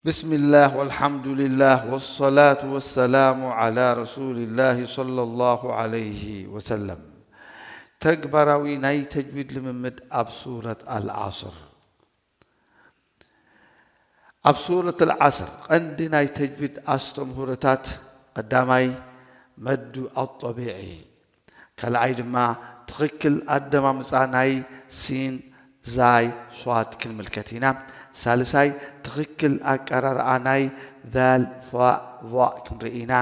ብስሚላህ ወልሓምዱሊላህ ወሰላቱ ወሰላሙ ዓላ ረሱሊላህ ሰለላሁ ዓለይሂ ወሰለም። ተግባራዊ ናይ ተጅዊድ ልምምድ ኣብ ሱረት ኣልዓስር። ኣብ ሱረት ኣልዓስር ቀንዲ ናይ ተጅዊድ ኣስተምህሮታት ቀዳማይ መዱ ኣጠቢዒ፣ ካልኣይ ድማ ትኽክል ኣደማምፃ ናይ ሲን፣ ዛይ፣ ሷድ ክንምልከት ኢና። ሳልሳይ ትኽክል ኣቀራርኣ ናይ ዛል፣ ፋእ፣ ቫእ ክንርኢ ኢና።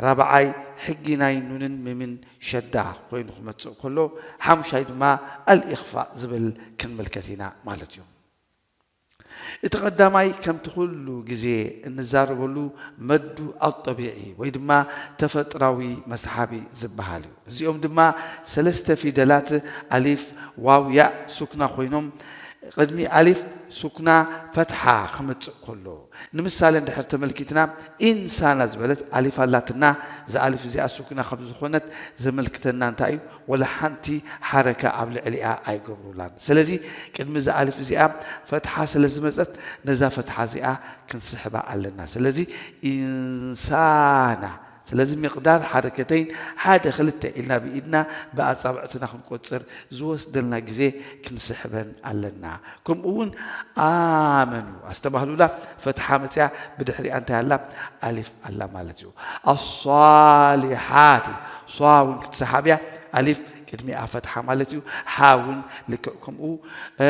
ራብዓይ ሕጊ ናይ ኑንን ሚምን ሸዳ ኮይኑ ክመፅእ ከሎ፣ ሓሙሻይ ድማ ኣልኢኽፋእ ዝብል ክንምልከት ኢና ማለት እዩ። እቲ ቀዳማይ ከምቲ ኩሉ ግዜ እንዛረበሉ መዱ ኣጠቢዒ ወይ ድማ ተፈጥራዊ መስሓቢ ዝበሃል እዩ። እዚኦም ድማ ሰለስተ ፊደላት ኣሊፍ፣ ዋው፣ ያእ ሱክና ኮይኖም ቅድሚ ኣሊፍ ሱክና ፈትሓ ክመጽእ ከሎ፣ ንምሳሌ እንድሕር ተመልኪትና ኢንሳና ዝበለት ኣሊፍ ኣላትና። እዛ ኣሊፍ እዚኣ ሱክና ከም ዝኾነት ዘመልክተና እንታይ እዩ? ወላ ሓንቲ ሓረካ ኣብ ልዕሊኣ ኣይገብሩላን። ስለዚ ቅድሚ እዛ ኣሊፍ እዚኣ ፈትሓ ስለ ዝመጸት ነዛ ፈትሓ እዚኣ ክንስሕባ ኣለና። ስለዚ ኢንሳና። ስለዚ ሚቕዳር ሓረከተይን ሓደ ክልተ ኢልና ብኢድና ብኣጻብዕትና ክንቆጽር ዝወስደልና ግዜ ክንስሕበን ኣለና። ከምኡ እውን ኣመኑ ኣስተባህሉላ ፈትሓ መጽያ ብድሕሪኣ እንታይ ኣላ? ኣሊፍ ኣላ ማለት እዩ። ኣሷሊሓቲ ሷ እውን ክትሰሓብ እያ። ኣሊፍ ቅድሚኣ ፈትሓ ማለት እዩ። ሓ እውን ልክዕ ከምኡ። እ፣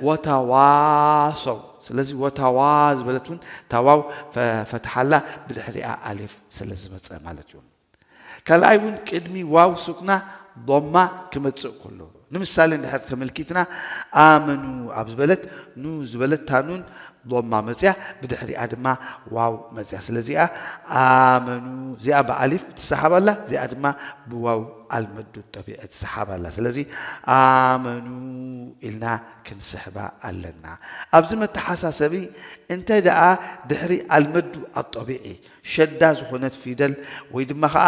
ወተዋሰው። ስለዚ ወተዋ ዝበለት እውን ታዋው ፈ-፣ ፈትሓ ኣላ ብድሕሪኣ ኣሊፍ ስለ ዝመጸ ማለት እዩ። ካልኣይ እውን ቅድሚ ዋው ሱክና ዶማ ክመጽእ ከሎ፣ ንምሳሌ እንድሕር ተመልኪትና ኣመኑ ኣብ ዝበለት ኑ ዝበለት ታኑን ዶማ መጽያ፣ ብድሕሪኣ ድማ ዋው መጽያ። ስለዚኣ ኣመኑ እዚኣ ብኣሊፍ ትሰሓብ ኣላ፣ እዚኣ ድማ ብዋው ኣልመዱ ጠቢዒ ትሰሓብ ኣላ። ስለዚ ኣመኑ ኢልና ክንስሕባ ኣለና። ኣብዚ መተሓሳሰቢ እንተ ደኣ ድሕሪ ኣልመዱ ኣጠቢዒ ሸዳ ዝኾነት ፊደል ወይ ድማ ኸዓ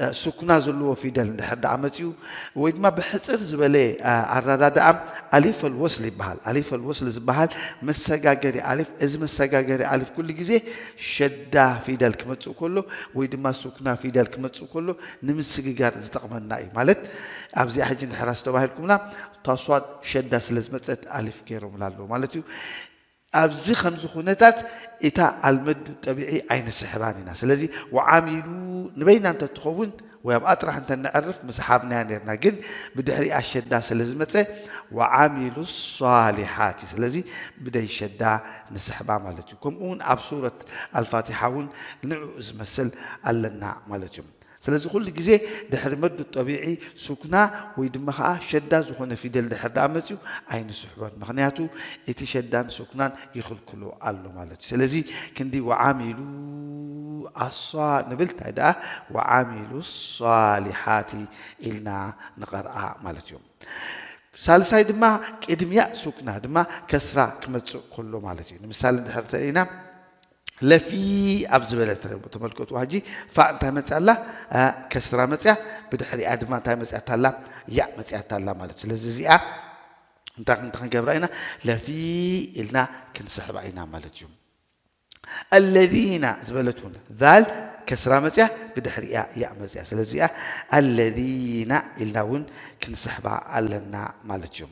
እ፣ ሱክና ዘለዎ ፊደል እንድሕር ደኣ መጺኡ ወይ ድማ ብሕጽር ዝበለ፣ እ፣ ኣረዳድኣ ኣሊፍ ኣልወስል ይበሃል። ኣሊፍ ኣልወስል ዝበሃል መሰጋገሪ ኣሊፍ፣ እዚ መሰጋገሪ ኣሊፍ ኩሉ ግዜ ሸዳ ፊደል ክመጽእ ከሎ ወይ ድማ ሱክና ፊደል ክመጽእ ከሎ ንምስግጋር ዝጠቕመና እዩ። ማለት ኣብዚኣ ሕጂ እንድሕር ኣስተባሂልኩምና እታ ሷድ ሸዳ ስለ ዝመጸት ኣሊፍ ገይሮምላ ኣለዉ ማለት እዩ። ኣብዚ ከምዚ ኩነታት እታ ኣልመዱ ጠቢዒ ኣይንስሕባን ኢና። ስለዚ ወዓሚሉ ንበይና እንተትኸውን ወይ ኣብኣ ጥራሕ እንተነዕርፍ ምስሓብናያ ነርና። ግን ብድሕሪኣ ሸዳ ስለ ዝመጸ ወዓሚሉ ሷሊሓቲ። ስለዚ ብደይ ሸዳ ንስሕባ ማለት እዩ። ከምኡ እውን ኣብ ሱረት ኣልፋቲሓ እውን ንዕኡ ዝመስል ኣለና ማለት እዩ። ስለዚ ኩሉ ግዜ ድሕሪ መዱ ጠቢዒ ሱክና ወይ ድማ ኸዓ ሸዳ ዝኾነ ፊደል ድሕር ደኣ መጺኡ ኣይንስሕቦን። ምኽንያቱ እቲ ሸዳን ሱክናን ይኽልክሎ ኣሎ ማለት እዩ። ስለዚ ክንዲ ወዓሚሉ ኣሷ ንብል፣ እንታይ ደኣ ወዓሚሉ ሷሊሓቲ ኢልና ንቐርኣ ማለት እዩ። ሳልሳይ ድማ ቅድሚ ያእ ሱክና ድማ ከስራ ክመጽእ ከሎ ማለት እዩ። ንምሳሌ እንድሕር ተሪእና ለፊ ኣብ ዝበለ ተረ-፣ ተመልከቱ። ሕጂ ፋእ እንታይ መጽያ ኣላ? እ፣ ከስራ መጽያ፣ ብድሕሪኣ ድማ እንታይ መጽያታ ኣላ? ያእ መጽያታ ኣላ ማለት። ስለዚ እዚኣ እንታይ ክንተ ክንገብራ ኢና? ለፊ ኢልና ክንስሕባ ኢና ማለት እዩ። ኣለዚና ዝበለት እውን ዛል ከስራ መጽያ፣ ብድሕሪኣ ያእ መጽያ። ስለዚ እዚኣ ኣለዚና ኢልና እውን ክንስሕባ ኣለና ማለት እዩ።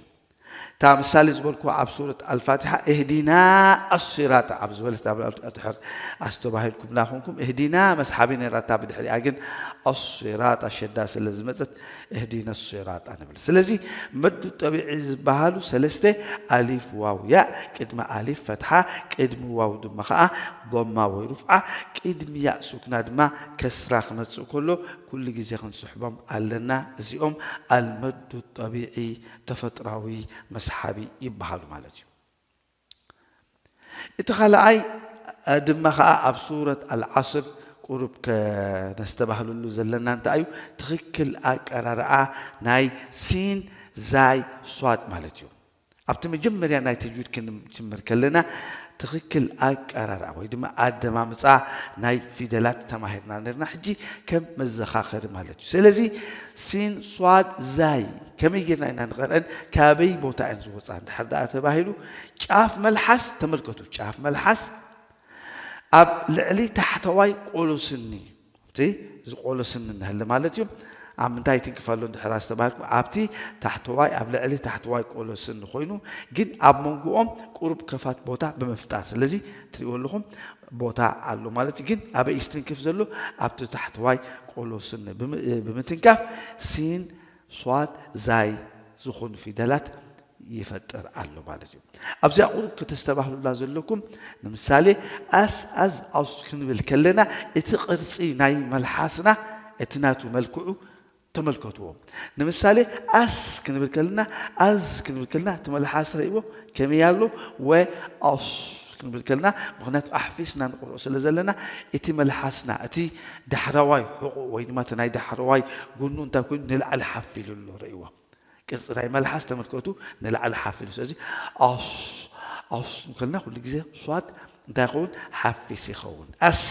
እታ ምሳሌ ዝበልኩዋ ኣብ ሱረት ኣልፋቲሓ እህዲና ኣሲራጣ ኣብ ዝበለት ኣብ፣ ኣብ ድሕር ኣስተባሂልኩምላ ኮንኩም እህዲና መስሓቢ ነይራታ፣ ብድሕሪኣ ግን ኣሲራጣ ሸዳ ስለ ዝመጸት እህዲና ኣሲራጣ ንብል። ስለዚ መዱ ጠቢዒ ዝበሃሉ ሰለስተ ኣሊፍ ዋው ያእ፣ ቅድሚ ኣሊፍ ፈትሓ፣ ቅድሚ ዋው ድማ ኸዓ ዶማ ወይ ሩፍዓ፣ ቅድሚ ያእ ሱክና ድማ ከስራ ክመጽእ ከሎ ኩሉ ግዜ ክንስሕቦም ኣለና። እዚኦም ኣልመዱ ጠቢዒ ተፈጥራዊ መስሓቢ ይበሃሉ ማለት እዩ። እቲ ካልኣይ ድማ ኸዓ ኣብ ሱረት ኣልዓስር ቁሩብ ከነስተባህለሉ ዘለና እንታይ እዩ? ትኽክል ኣቀራርኣ ናይ ሲን፣ ዛይ፣ ሷድ ማለት እዩ። ኣብቲ መጀመርያ ናይ ተጅዊድ ክንጅምር ከለና ትኽክል ኣቀራርኣ ወይ ድማ ኣደማምፃ ናይ ፊደላት ተማሂርና ነርና። ሕጂ ከም መዘኻኸሪ ማለት እዩ። ስለዚ ሲን፣ ሷድ፣ ዛይ ከመይ ጌርና ኢና ንቐርአን፣ ካበይ ቦታ እየን ዝወፃ እንድሕር ደኣ ተባሂሉ ጫፍ መልሓስ ተመልከቱ። ጫፍ መልሓስ ኣብ ልዕሊ ታሕተዋይ ቆሎ ስኒ፣ እቲ እዚ ቆሎ ስኒ እንሀለ ማለት እዩ። ኣብ ምንታይ ትንክፍ ኣሎ እንድሕር ዝተባህልኩም፣ ኣብቲ ታሕተዋይ፣ ኣብ ልዕሊ ታሕተዋይ ቆሎ ስኒ ኮይኑ፣ ግን ኣብ መንጎኦም ቁሩብ ከፋት ቦታ ብምፍጣር። ስለዚ ትሪእዎ ኣለኹም ቦታ ኣሎ ማለት እዩ። ግን ኣበይ እዩ ዝትንክፍ ዘሎ? ኣብቲ ታሕተዋይ ቆሎ ስኒ ብም-፣ ብምትንካፍ ሲን፣ ሷድ፣ ዛይ ዝኾኑ ፊደላት ይፈጥር ኣሎ ማለት እዩ። ኣብዚኣ ቁሩብ ከተስተባህሉላ ዘለኩም፣ ንምሳሌ ኣስ፣ ኣዝ፣ ኣስ ክንብል ከለና እቲ ቅርጺ ናይ መልሓስና፣ እቲ ናቱ መልክዑ ተመልከትዎ። ንምሳሌ ኣስ ክንብል ከለና፣ ኣዝ ክንብል ከለና እቲ መልሓስ ረእይዎ ከመይ ኣሎ? ወ ኣስ ክንብል ከለና፣ ምኽንያቱ ኣሕፊስና ንቕርኦ ስለ ዘለና፣ እቲ መልሓስና፣ እቲ ዳሕረዋይ ሕቑ ወይ ድማ እቲ ናይ ዳሕረዋይ ጎኑ እንታይ ኮይኑ ንላዕሊ ሓፍ ኢሉ ኣሎ ረእይዎ። ቅርጺ ናይ መልሓስ ተመልከቱ፣ ንላዕሊ ሓፍ ኢሉ። ስለዚ ኣስ፣ ኣስ እንከልና ኩሉ ግዜ ሷድ እንታይ ይኸውን? ሓፊስ ይኸውን። ኣስ፣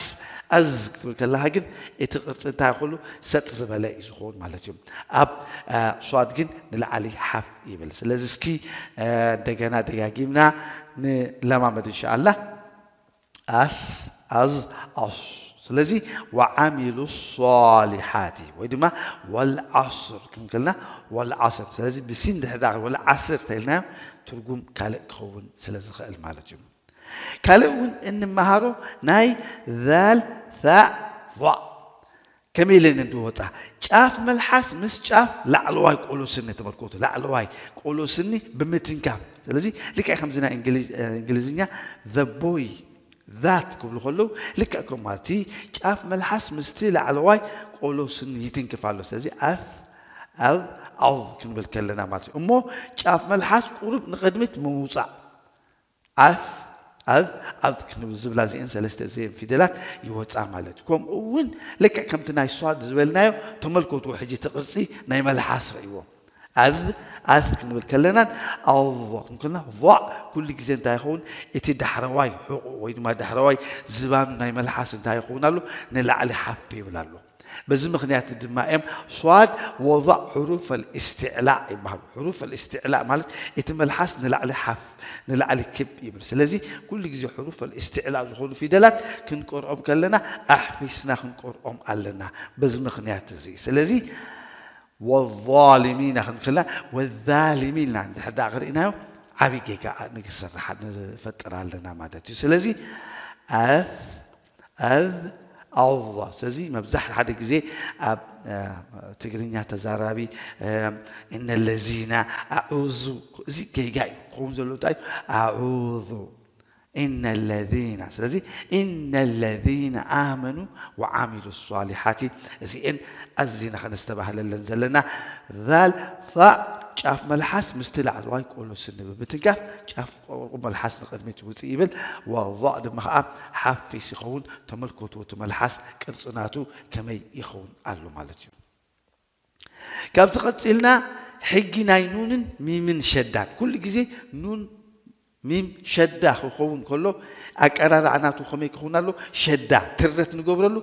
ኣዝ ክትብል ከለኻ ግን እቲ ቅርጺ እንታይ ኩሉ ሰጥ ዝበለ እዩ ዝኸውን ማለት እዩ። ኣብ፣ እ፣ ሷድ ግን ንላዕሊ ሓፍ ይብል። ስለዚ እስኪ፣ እ፣ እንደገና ደጋጊምና ንለማመድ እንሻኣላ። ኣስ፣ ኣዝ፣ ኣስ። ስለዚ ወዓሚሉ ሷሊሓቲ ወይ ድማ ወልዓስር ክንክልና ወልዓስር። ስለዚ ብሲን ድሕር ዳር ወልዓስር ተኢልናዮ ትርጉም ካልእ ክኸውን ስለ ዝኽእል ማለት እዩ። ካልእ እውን እንመሃሮ ናይ ዛል፣ ዛእ፣ ዛእ ከመይ ኢለን እንድወፃ፣ ጫፍ መልሓስ ምስ ጫፍ ላዕለዋይ ቆሎ ስኒ ተመልከቱ። ላዕለዋይ ቆሎ ስኒ ብምትንካፍ። ስለዚ ልክዕ ከምዚ ናይ እንግሊዝ-፣ እንግሊዝኛ the boy፣ that ክብሉ ከለዉ ልክዕ ከም ማለት እቲ ጫፍ መልሓስ ምስቲ ላዕለዋይ ቆሎ ስኒ ይትንክፍ ኣሎ። ስለዚ ኣፍ፣ ኣብ፣ ኣው ክንብል ከለና ማለት እዩ። እሞ ጫፍ መልሓስ ቁሩብ ንቕድሚት ምውፃእ። ኣፍ፣ ኣብ፣ ኣብ ክንብል ዝብላ እዚአን ሰለስተ እዚአን ፊደላት ይወፃ ማለት እዩ። ከምኡ እውን ልክዕ ከምቲ ናይ ሷድ ዝበልናዮ ተመልከትዎ ሕጂ እቲ ቅርፂ ናይ መልሓስ ረእይዎ። ኣብ፣ ኣፍ ክንብል ከለናን ኣዎ ክንብል ከለና ቧዕ ኩሉ ግዜ እንታይ ይኸውን? እቲ ዳሕረዋይ ሕቑ ወይ ድማ ዳሕረዋይ ዝባኑ ናይ መልሓስ እንታይ ይኸውን ኣሎ? ንላዕሊ ሓፍ ይብል ኣሎ። በዚ ምኽንያት ድማ እዮም ሷድ ወضዕ ሕሩፍ ኣልእስትዕላእ ይበሃሉ። ሕሩፍ ኣልእስትዕላእ ማለት እቲ መልሓስ ንላዕሊ ሓፍ፣ ንላዕሊ ክብ ይብል። ስለዚ ኩሉ ግዜ ሕሩፍ ኣልእስትዕላእ ዝኾኑ ፊደላት ክንቀርኦም ከለና ኣሕፊስና ክንቀርኦም ኣለና። በዚ ምኽንያት እዚ። ስለዚ ወዛሊሚና ክንብል ከለና ወዛሊሚና እንድሕር ደኣ ክርኢናዮ ዓብዪ ጌጋ ንክሰርሕ ንፈጥር ኣለና ማለት እዩ። ስለዚ ኣፍ፣ ኣዝ፣ ኣዋ። ስለዚ መብዛሕትኡ ሓደ ግዜ ኣብ፣ እ፣ ትግርኛ ተዛራቢ፣ እ፣ እነ ለዚና፣ ኣዑዙ፣ እዚ ጌጋ እዩ ክኸውን ዘለዎ። እንታይ እዩ? ኣዑዙ፣ እነ ለዚና። ስለዚ እነ ለዚና ኣመኑ ወዓሚሉ ሷሊሓቲ፣ እዚኤን ኣዚና ከነስተባህለለን ዘለና። ዛል፣ ፋእ፣ ጫፍ መልሓስ ምስቲ ላዕለዋይ ቆሎ ስኒ ብምትንካፍ ጫፍ ቆርቁ መልሓስ ንቕድሚት ውፅእ ይብል። ወ፣ ዛእ ድማ ከዓ ሓፊስ ይኸውን። ተመልከቱ እቲ መልሓስ ቅርፂ ናቱ ከመይ ይኸውን ኣሎ ማለት እዩ። ካብዚ ቀፂልና ሕጊ ናይ ኑንን ሚምን ሸዳን። ኩሉ ግዜ ኑን ሚም ሸዳ ክኸውን ከሎ ኣቀራርዓ ናቱ ከመይ ክኸውን ኣሎ? ሸዳ ትረት ንገብረሉ፣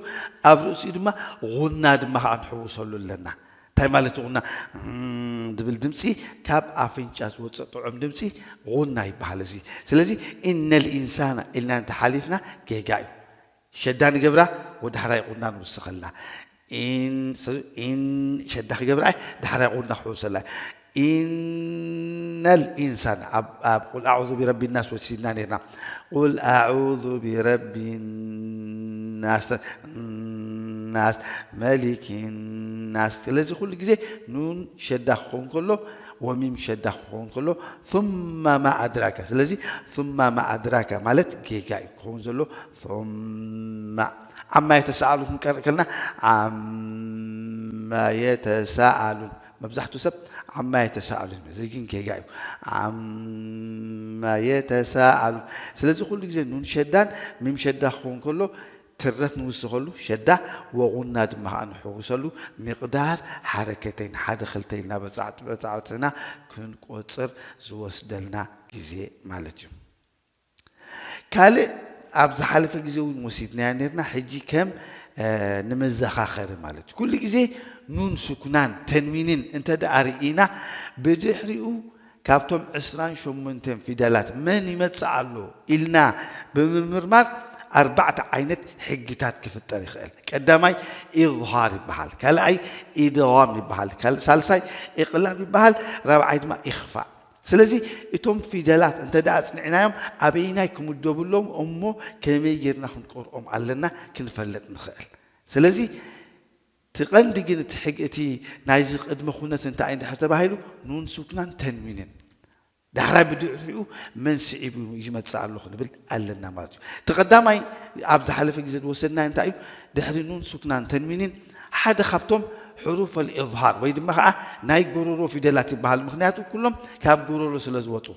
ኣብ ርእሲኡ ድማ ጉና ድማ ከዓ ንሕውሰሉ ኣለና። እንታይ ማለት ጉና? እም፣ ዝብል ድምፂ፣ ካብ ኣፍንጫ ዝወፅእ ጥዑም ድምፂ ጉና ይበሃል እዚ። ስለዚ ኢነል ኢንሳና ኢልና እንተሓሊፍና ጌጋ እዩ። ሸዳ ንገብራ፣ ወደ ሓራይ ጉና ንውስኸላ። ኢን፣ ስ-፣ ኢን ሸዳ ክገብራ፣ ዳሕራይ ጉና ክሕውሰላ። ኢነል ኢንሳን ኣብ፣ ኣብ ቁል ኣዑዙ ቢረቢ ናስ ወሲድና ነርና። ቁል ኣዑዙ ቢረቢ ናስ፣ ናስ፣ መሊኪ ናስ። ስለዚ ኩሉ ግዜ ኑን ሸዳ ክኸውን ከሎ፣ ወሚም ሸዳ ክኸውን ከሎ፣ ثم ما أدراك። ስለዚ ثم ما أدراك ማለት ጌጋ እዩ ክኸውን ዘሎ። ثم ዓማ የተሰኣሉ ክንቀርእ ከለና ዓማ የተሰኣሉን። መብዛሕትኡ ሰብ ዓማ የተሰኣሉን። እዚ ግን ጌጋ እዩ። ዓማ የተሰኣሉን። ስለዚ ኩሉ ግዜ ኑን ሸዳን ሚም ሸዳ ክኸውን ከሎ ትረት ንውስኸሉ ሸዳ ወጉና ድማ ከዓ ንሕውሰሉ ሚቕዳር ሓረከተይን ሓደ ክልተ ኢልና በጻዕት-፣ በጻዕትና ክንቆጽር ዝወስደልና ግዜ ማለት እዩ። ካልእ ኣብ ዝሓለፈ ግዜ እውን ወሲድናዮ ነርና። ሕጂ ከም፣ እ፣ ንመዘኻኸሪ ማለት እዩ። ኩሉ ግዜ ኑን ስኩናን ተንዊንን እንተ ደኣ ርኢና ብድሕሪኡ ካብቶም ዕስራን ሸሞንተን ፊደላት መን ይመጽእ ኣሎ ኢልና ብምምርማር ኣርባዕተ ዓይነት ሕግታት ክፍጠር ይኽእል። ቀዳማይ ኢዝሃር ይበሃል፣ ካልኣይ ኢድጋም ይበሃል፣ ካል- ሳልሳይ ኢቕላብ ይበሃል፣ ራብዓይ ድማ ኢኽፋእ። ስለዚ እቶም ፊደላት እንተ ደኣ ኣጽኒዕናዮም ኣበይናይ ክምደቡ ኣለዎም እሞ ከመይ ጌርና ክንቆርኦም ኣለና ክንፈልጥ ንኽእል። ስለዚ እቲ ቀንዲ ግን እቲ ሕግ እቲ ናይዚ ቅድመ ኩነት እንታይ እንድሕር ተባሂሉ ኑን ሱክናን ተንዊንን ዳሕራይ ብድሕሪኡ መን ስዒቡ ይመጽእ ኣሎ ክንብል ኣለና ማለት እዩ። እቲ ቀዳማይ ኣብ ዝሓለፈ ግዜ ዝወሰድናዮ እንታይ እዩ? ድሕሪ ኑን ሱክናን ተንዊንን ሓደ ካብቶም ሕሩፍ ኣልኢዝሃር ወይ ድማ ከዓ ናይ ጎሮሮ ፊደላት ይበሃል። ምክንያቱ ኩሎም ካብ ጎሮሮ ስለ ዝወፁ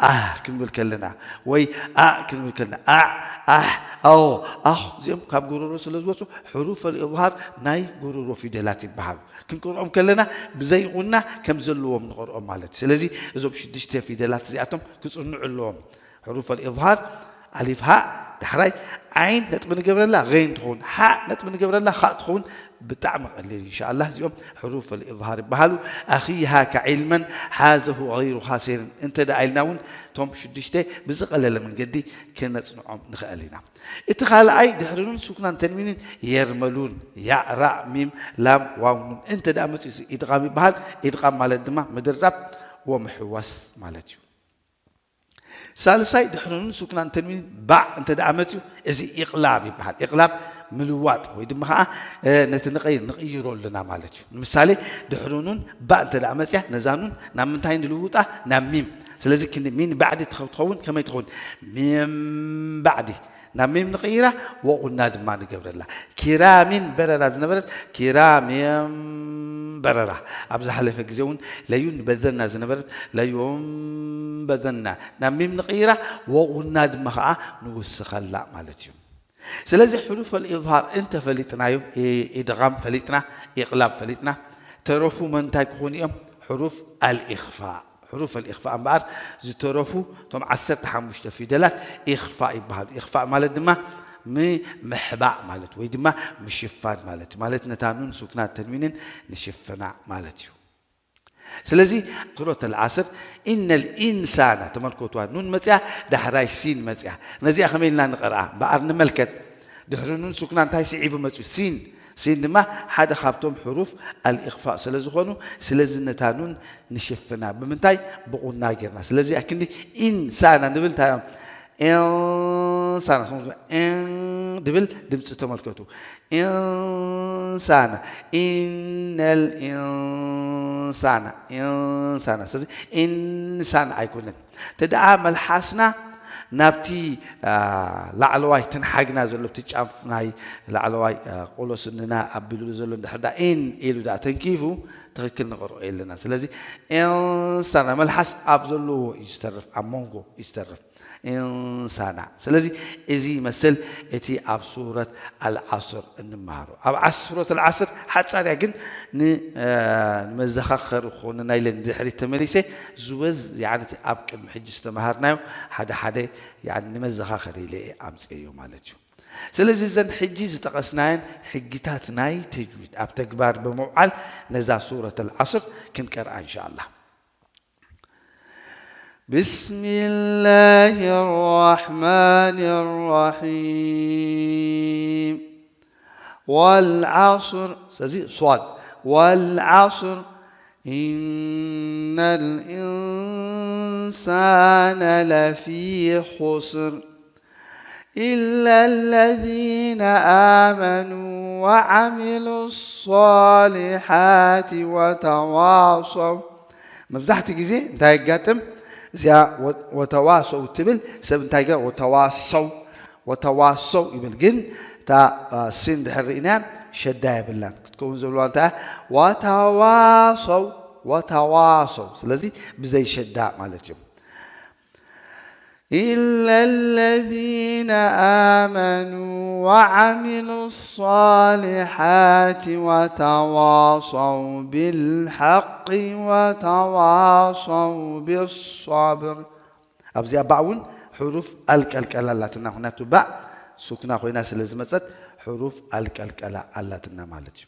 ኣህ ክንብል ከለና ወይ ኣ ክንብል ከለና ኣዕ ኣሕ ኣዎ ኣኽ እዚኦም ካብ ጎሮሮ ስለ ዝወፁ ሕሩፍ ኣልኢዝሃር ናይ ጎሮሮ ፊደላት ይበሃሉ። ክንቅርኦም ከለና ብዘይ ቁና ከም ዘለዎም ንቐርኦም ማለት እዩ። ስለዚ እዞም ሽዱሽተ ፊደላት እዚኣቶም ክጽንዑ ኣለዎም። ሕሩፍ ኣልኢዝሃር ኣሊፍ ሃእ ዳሕራይ ዓይን ነጥቢ ንገብረላ ገይን ትኸውን፣ ሓእ ነጥቢ ንገብረላ ኻእ ትኸውን። ብጣዕሚ ቀሊል ኢንሻኣላህ። እዚኦም ሕሩፍ ኣልኢዝሃር ይበሃሉ። ኣኺ ሃካ ዒልመን ሓዘሁ ገይሩ ካሴርን እንተ ደኣ ኢልና እውን እቶም ሽዱሽተ ብዝቐለለ መንገዲ ክነጽንዖም ንኽእል ኢና። እቲ ካልኣይ ድሕሪ ኑን ሱክናን ተንዊንን የርመሉን ያእ ራእ ሚም ላም ዋው ኑን እንተ ደኣ መፅኡ እዚ ኢድቓም ይበሃል። ኢድቓም ማለት ድማ ምድራብ ወምሕዋስ ማለት እዩ። ሳልሳይ ድሕሪ ኑን ሱክናን ተንዊንን ባዕ እንተ ደኣ መፅኡ እዚ ኢቕላብ ይበሃል። ኢቕላብ ምልዋጥ ወይ ድማ ከዓ እ፣ ነቲ ንቐይር ንቕይሮ ኣለና ማለት እዩ። ንምሳሌ ድሕሪ ኑን ባእ እንተ ደኣ መፅያ ነዛ ኑን ናብ ምንታይ ንልውጣ? ናብ ሚም። ስለዚ ክንዲ ሚን ባዕዲ ትኸ- ትኸውን ከመይ ትኸውን? ሚም ባዕዲ ናብ ሚም ንቕይራ ወቑና ድማ ንገብረላ። ኪራሚን በረራ ዝነበረት ኪራሚም በረራ። ኣብ ዝሓለፈ ግዜ እውን ለዩን በዘና ዝነበረት ለዩም በዘና ናብ ሚም ንቕይራ ወቑና ድማ ከዓ ንውስኸላ ማለት እዩ። ስለዚ ሕሩፍ ኣልኢዝሃር እንተፈሊጥናዮም፣ ኢ- ኢድጋም ፈሊጥና፣ ኢቕላብ ፈሊጥና፣ ተረፉ መንታይ ክኾኑ እዮም? ሕሩፍ ኣልኢኽፋእ። ሕሩፍ ኣልኢኽፋእ እምበኣር ዝተረፉ እቶም ዓሰርተ ሓሙሽተ ፊደላት ኢኽፋእ ይበሃሉ። ኢኽፋእ ማለት ድማ ም- ምሕባእ ማለት ወይ ድማ ምሽፋን ማለት እዩ። ማለት ነታ ኑን ሱክናት ተንዊንን ንሽፍና ማለት እዩ። ስለዚ ሱረት ኣልዓስር ኢነል ኢንሳና ተመልከትዋ፣ ኑን መፅያ ዳሕራይ ሲን መፅያ። ነዚኣ ከመይ ኢልና ንቐርኣ? እምበኣር ንመልከት። ድሕሪ ኑን ሱክና እንታይ ስዒቡ መፅዩ? ሲን። ሲን ድማ ሓደ ካብቶም ሕሩፍ ኣልኢኽፋእ ስለ ዝኾኑ፣ ስለዚ ነታ ኑን ንሽፍና። ብምንታይ? ብቑና ጌርና። ስለዚ ኣክንዲ ኢንሳና ንብል እንታይ እዮም? ኢንሳና። ስሙ ኢን ድብል ድምፂ ተመልከቱ። ኢንሳና። ኢነል ኢንሳና። ኢንሳና። ስለዚ ኢንሳና ኣይኮነን። ተደኣ መልሓስና ናብቲ አ፣ ላዕለዋይ ትንሓግና ዘሎ እቲ ጫፍ ናይ ላዕለዋይ አ፣ ቆሎ ስንና ኣቢሉ ዘሎ እንድሕር ዳ ኢን ኢሉ ዳ ተንኪፉ ትኽክል ንቐርኦ የለና። ስለዚ ኢንሳና መልሓስ ኣብ ዘለዎ እዩ ዝተርፍ፣ ኣብ መንጎ እዩ ዝተርፍ። ኢንሳና። ስለዚ እዚ ይመስል እቲ ኣብ ሱረት ኣልዓስር እንመሃሮ። ኣብ ዓስ- ሱረት ኣልዓስር ሓጻርያ ግን ን- አ፣ ንመዘኻኸሪ ክኾንና ኢለ ንድሕሪት ተመሊሰ ዝበዝ ያዕኒ እቲ ኣብ ቅድሚ ሕጂ ዝተመሃርናዮ ሓደ ሓደ ያዕኒ ንመዘኻኸሪ ኢለ እየ ኣምፅኤዮ ማለት እዩ። ስለዚ እዘን ሕጂ ዝጠቐስናየን ሕጊታት ናይ ተጅዊድ ኣብ ተግባር ብምውዓል ነዛ ሱረት ኣልዓስር ክንቀርኣ እንሻኣላህ። بسم الله الرحمن الرحيم والعصر ስለዚ ሷድ والعصر إن الإنسان لفي خسر إلا الذين آمنوا وعملوا الصالحات وتواصوا መብዛሕትኡ ግዜ እንታይ የጋጥም? እዚኣ ወ- ወተዋሰው ትብል ሰብ እንታይ ገ ወተዋሰው ወተዋሰው ይብል። ግን እታ አ፣ ሲን ድሕር ርኢና ሸዳ የብላን ክትከውን ዘለዋ እንታይ ወተዋሰው ወተዋሰው። ስለዚ ብዘይ ሸዳ ማለት እዩ። إلا الذين آمنوا وعملوا الصالحات وتواصوا بالحق وتواصوا بالصبر ኣብዚኣ ባእ እውን ሕሩፍ ኣልቀልቀላ ኣላትና። ምክንያቱ ባእ ሱክና ኮይና ስለ ዝመፀት ሕሩፍ ኣልቀልቀላ ኣላትና ማለት እዩ።